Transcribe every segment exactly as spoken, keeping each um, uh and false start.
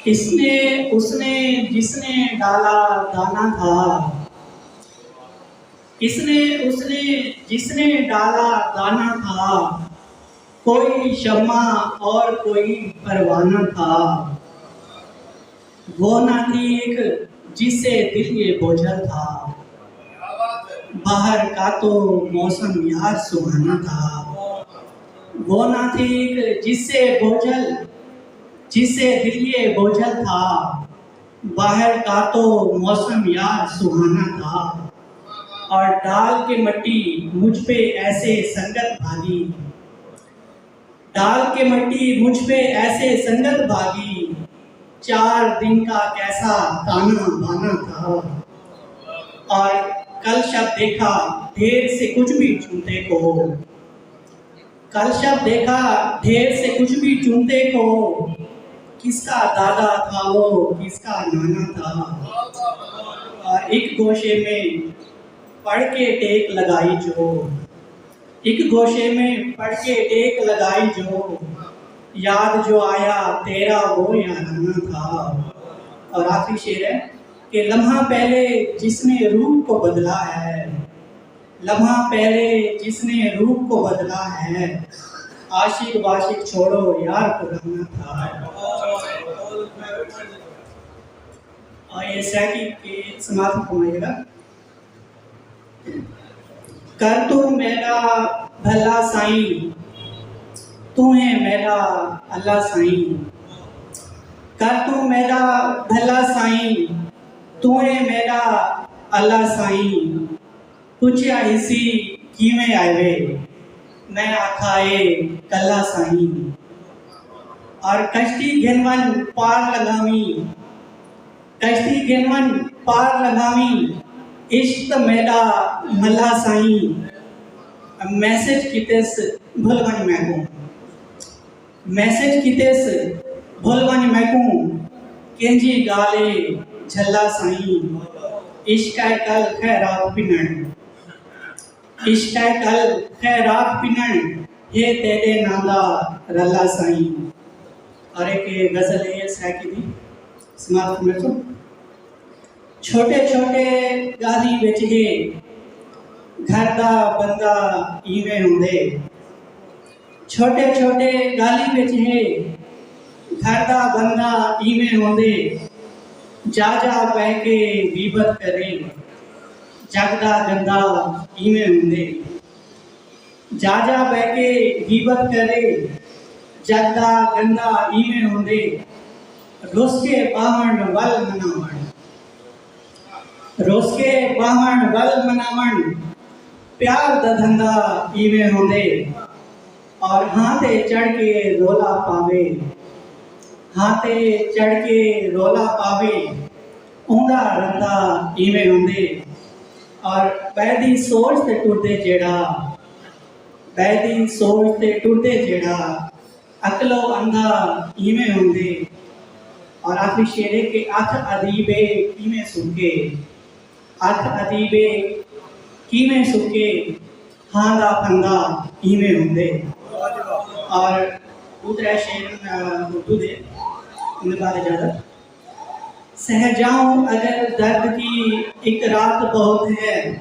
اس نے اس نے جس نے ڈالا دانا تھا، اس نے اس نے جس نے ڈالا دانا تھا، کوئی شمع اور کوئی پروانہ تھا۔ وہ نہ تھی ایک جس سے دل یہ بوجھل تھا، باہر کا تو موسم یار سہانا تھا۔ وہ نہ تھی ایک جس سے بوجھل جس سے دل یہ بوجھل تھا، باہر کا تو موسم یار سہانا تھا۔ اور ڈال کے مٹی مجھ پہ ایسے سنگت بھاگی، ڈال کے مٹی مجھ پہ ایسے سنگت بھاگی، چار دن کا کیسا تانا بانا تھا۔ اور کل شب دیکھا ڈھیر سے کچھ بھی چنتے کو، کل شب دیکھا ڈھیر سے کچھ بھی چنتے کو، کس کا دادا تھا وہ، کس کا نانا تھا۔ اور ایک گوشے میں پڑھ کے ٹیک لگائی جو، ایک گوشے میں پڑھ کے ٹیک لگائی جو، یاد جو آیا تیرا وہ یارانہ تھا۔ اور آخری شعر ہے کہ لمحہ پہلے جس نے روپ کو بدلا ہے، لمحہ پہلے جس نے روپ کو بدلا ہے، عاشق واشق چھوڑو یار پرانا تھا۔ اور یہ سیکی کی سماعت فرمائیے گا۔ کر تو میرا بھلا سائیں، تو ہے میرا اللہ سائیں۔ کر تو میرا بھلا سائیں، تو ہے میرا اللہ سائیں۔ پچھیا ہسی کیویں آئے وے، میں آکھا اے کلا سائیں۔ اور کشتی گھن ونڄ پار لنگھاویں، کشتی گھن ونڄ پار لنگھاویں، عشق میݙا ملا سائیں۔ میسج کیتس بھل ونڄ میکوں، میسج کیتس بھل ونڄ میکوں، کینجھی ڳالھ اے جھلا سائیں۔ عشق اے کل خیرات پنݨ، عشق اے کل خیرات پنݨ، ہے تیݙے ناں دا رلا سائیں۔ اور ایک غزل ہے سیکی دی، سماعت فرمائیسو۔ چھوٹے چھوٹے ڳالھیں وچ ہے گھر دا بندہ ایویں ہوندے، چھوٹے چھوٹے ڳالھیں وچ ہے گھر دا بندہ ایویں ہوندے، جا جا پے کے غیبت کرے، جڳ دا گندا ایویں ہوندے۔ جا جا بہ کے غیبت کرے، جڳ دا گندا ایویں ہوندے، رس کے ٻاہوݨ ول مناوݨ، رس کے ٻاہوݨ ول مناوݨ، پیار دا دھندا ایویں ہوندے، اور ہاں تے چڑھ کے رولا پاوے، ہاں تے چڑھ کے رولا پاوے، اوندا رندا ایویں ہوندے۔ اور ٻئے دی سوچ تے ٹردے جیڑھا، ٻئے دی سوچ تے ٹردے جیڑھا، عقل و اندھا ایویں ہوندے۔ اور آخری شعر ہے کہ اکھ ادیب اے کیویں سکے، اکھ ادیب اے کیویں سکے، ہاں دا پھندا ایویں ہوندے۔ اور ݙو ترے شعر، آ، اردو دے، ان بعد اجازت۔ سہ جاؤں اگر درد کی ایک رات بہت ہے،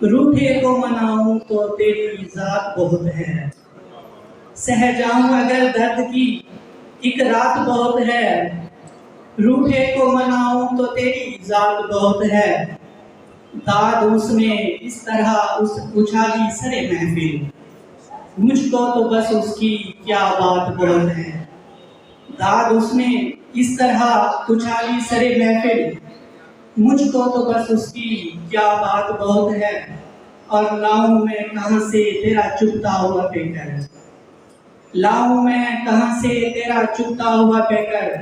روٹھے کو مناؤں تو تیری ذات بہت ہے۔ سہ جاؤں اگر درد کی ایک رات بہت ہے، روٹھے کو مناؤں تو تیری ذات بہت ہے۔ داد اس نے اس طرح اس اچھالی سرے محفل، مجھ کو تو بس اس کی کیا بات بہت ہے۔ داد اس نے اس طرح اچھالی سرے محفل، مجھ کو تو بس اس کی کیا بات بہت ہے۔ اور لاؤں میں کہاں سے تیرا چبھتا ہوا پیکر، لاؤں میں کہاں سے تیرا چبھتا ہوا پیکر،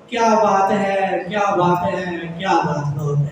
کیا بات ہے، کیا بات ہے، کیا بات بہت ہے۔